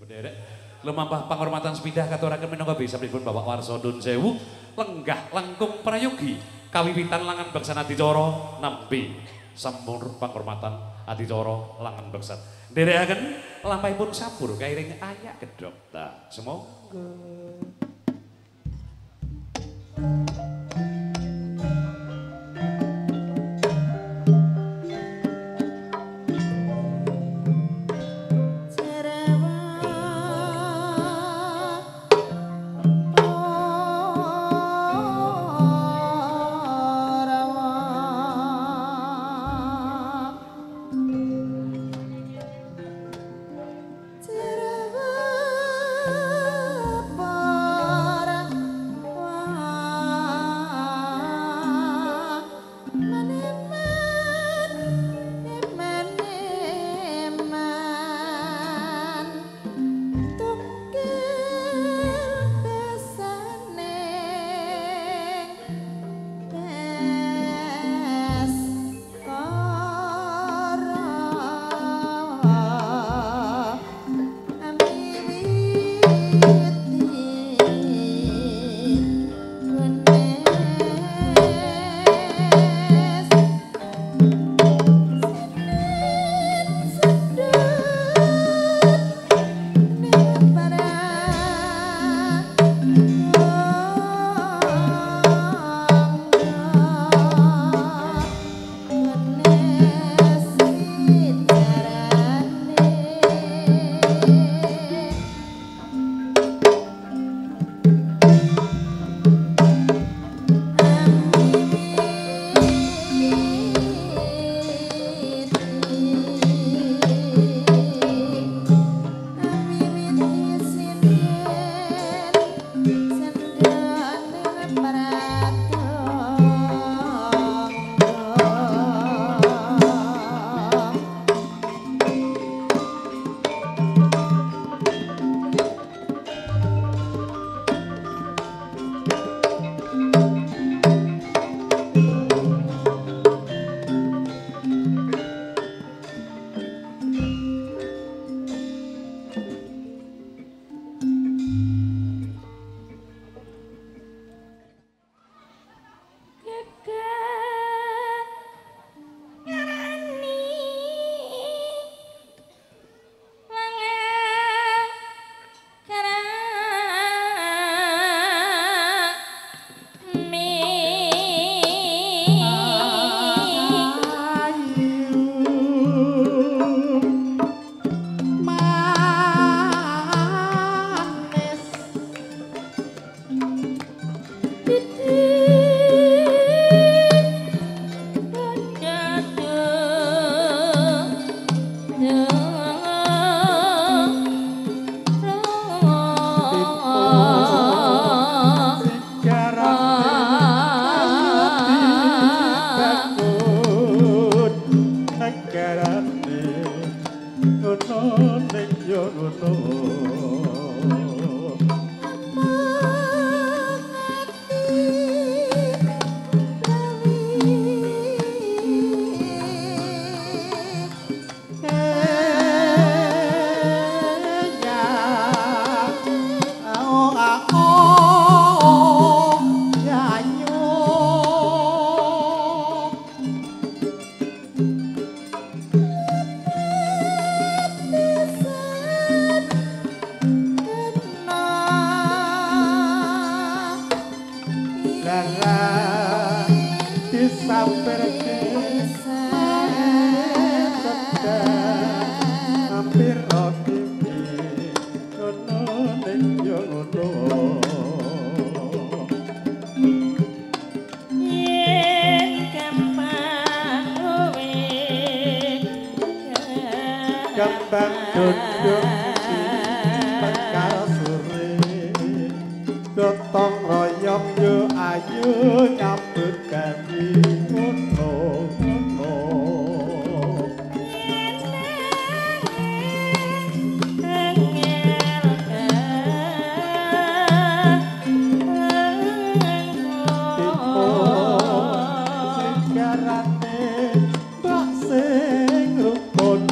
Penderek lumampah panghormatan sepindah katuraken minangka bisamipun Bapak Warso Nun Sewu lenggah langkung prayogi kawiwitan langan beksan adicara nampi sampur panghormatan adicara langan beksan. Nderekaken lampahipun sampur kairing ayak gedhog. Ta semoga. Kembang duduk tekal sore gotong royong yo ayo nyambut gawe ngono ngono sing mbak sing rukun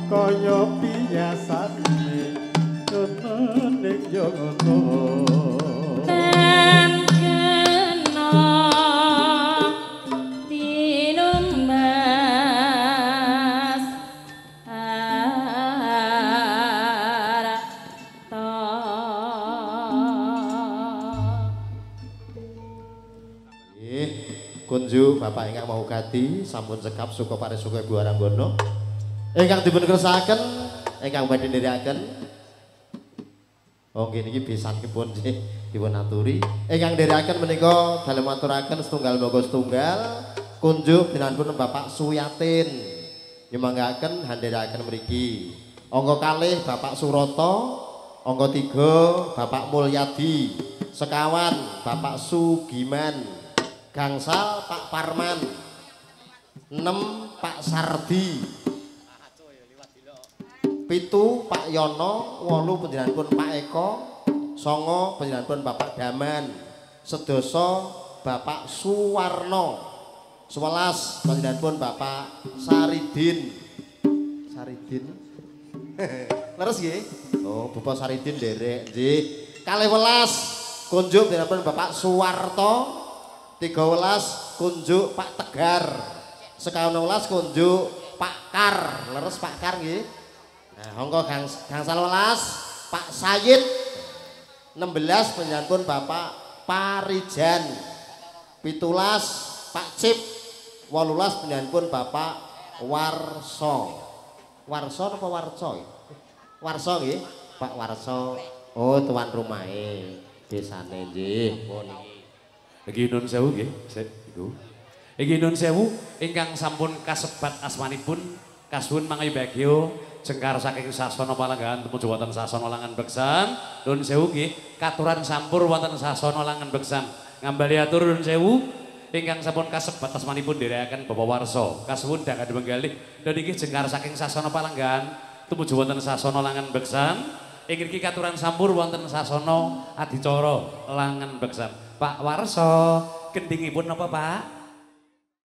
kaya biasane. kaya ngono. Ten kena tinumbas arta. Nggih, kunjuk Bapak ingkang mau gati sampun cekap suka parisuka Ibu Waranggono. Ingkang dipun kersakaken, ingkang badhe nderekaken. Oh nggih niki besanipun nggih dipun aturi. Ingkang nderekaken menika dalem aturaken setunggal monggo setunggal kunjuk pinanpun Bapak Suyatin. Nyumanggaaken handherekaken mriki. Angka kalih Bapak Surata, angka 3 Bapak Mulyadi, sekawan Bapak Sugiman, gangsal Pak Parman, 6 Pak Sardi, 7 Pak Yono, 8 panjenenganipun Pak Eko, 9 panjenenganipun Bapak Daman, sedasa Bapak Suwarno, 11 panjenenganipun Bapak Saridin. Saridin. Leres nggih? Oh, Bapak Saridin nderek nggih. 12 kunjuk panjenenganipun Bapak Suwarto, 13 kunjuk Pak Tegar, 19 kunjuk Pak Kar. Leres Pak Kar nggih. Nah, angka gangsal welas Pak Sayid, 16 panjenenganipun Bapak Parijan, 17 Pak Cip, 18 panjenenganipun Bapak Warso. Warso napa Warco? Warso nggih, Pak Warso. Oh, tuan rumahe desane nggih. Pun iki nun sewu nggih, sik iku. Iki nun sewu ingkang sampun kasebat asmanipun kasuwun mangayubagya jengkar saking sasana palenggahan tumuju wonten sasana langan beksan. Nun sewu nggih, katuran sampur wonten sasana langan beksan. Ngambali atur nun sewu ingkang sampun kasebat asmanipun nderekaken Bapak Warso. Kasuwun dangkan menggalih dan iki jengkar saking sasana palenggahan tumuju wonten sasana langan beksan. Ing ngriki katuran sampur wonten sasana adicara langan beksan. Pak Warso, gendhingipun napa Pak?